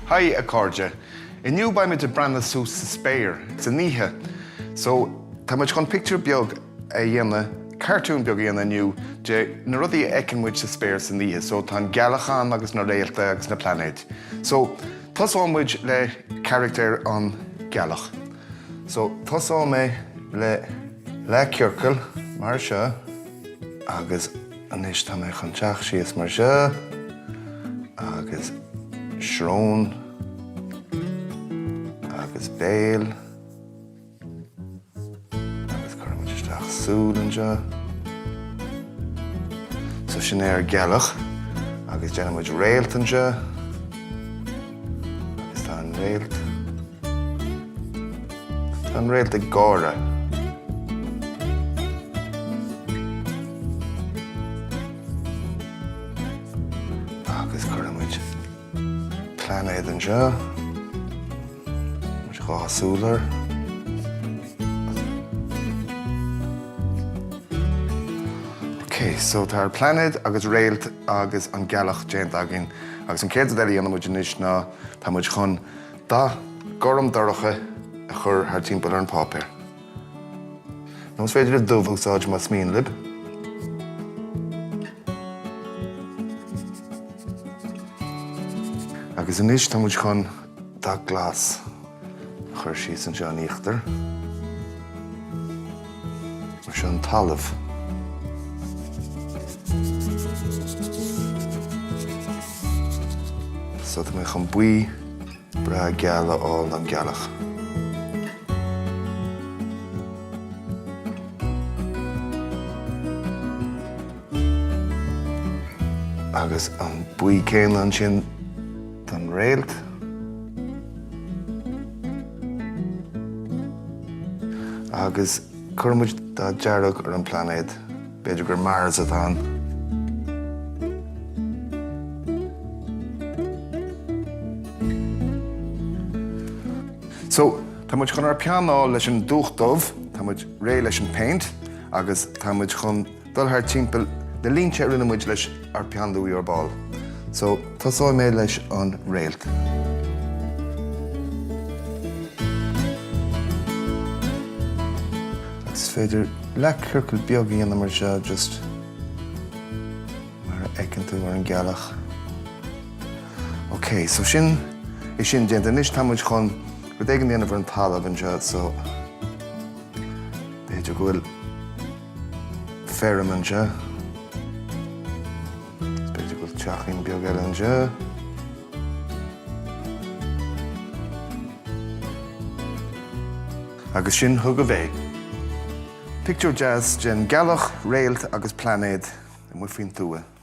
Haigh a chairde! Inniu beidh muid ag breathnú suas sa spéir san oíche. So, tá muid chun pictiúr beag a dhéanamh, cartoon beag a dhéanamh inniu de na rudaí a fheiceann muid sa spéir san oíche. So, tá an gealach ann agus na réalta agus na plainéid. So, tosóidh muid le carachtar an gealach. So, tosóidh mé le leathchiorcal mar seo agus anois tá mé chun teacht síos mar seo agus srón agus béal agus cuirfidh muid isteach súil anseo. So sin é ár gealach agus déanfaidh muid réalt anseo agus tá an réalt Tá an réalt ag gáire. Agus cuirfidh muid plainéad anseo. Muid dhá súil air. Ok, so tá ár plainéad agus réalt agus an gealach déanta againn agus an chéad rud eile a dhéanfaidh muid anois ná tá muid chun Dath gorm dorcha a chur thar timpeall ar an páipéar. Nó is féidir libh dubh a úsáid más mian libh. Agus anois tá muid chun dath glas a chur síos anseo in íochtar. Mar seo an talamh. So tá mé chun buí breá geal a fháil don ghealach. Agus an buí céanna ansin don réalt. Agus cuirfidh muid dath dearg ar an bplainéad, b'fhéidir gur Mars atá ann. So, tá muid chun ár peann a fháil leis an dúch dubh, tá muid réidh leis an péint agus tá muid chun dul thar timpeall na línte a rinne muid leis ár peann luaidhe ar ball. So, tosóidh mé leis an réalt. Agus is féidir leathchiorcal beag a dhéanamh mar seo, just mar a fheiceann tú ar an ghealach. Ok, so sin é sin déanta. Anois tá muid chun rud éigin a dhéanamh ar an talamh anseo, so b'fhéidir go bhfuil feirm anseo. Is b'fhéidir go bhfuil teachín beag eile anseo. Agus sin chugaibh é. Pictiúr deas den ghealach, réalt agus plainéad amuigh faoin tuath.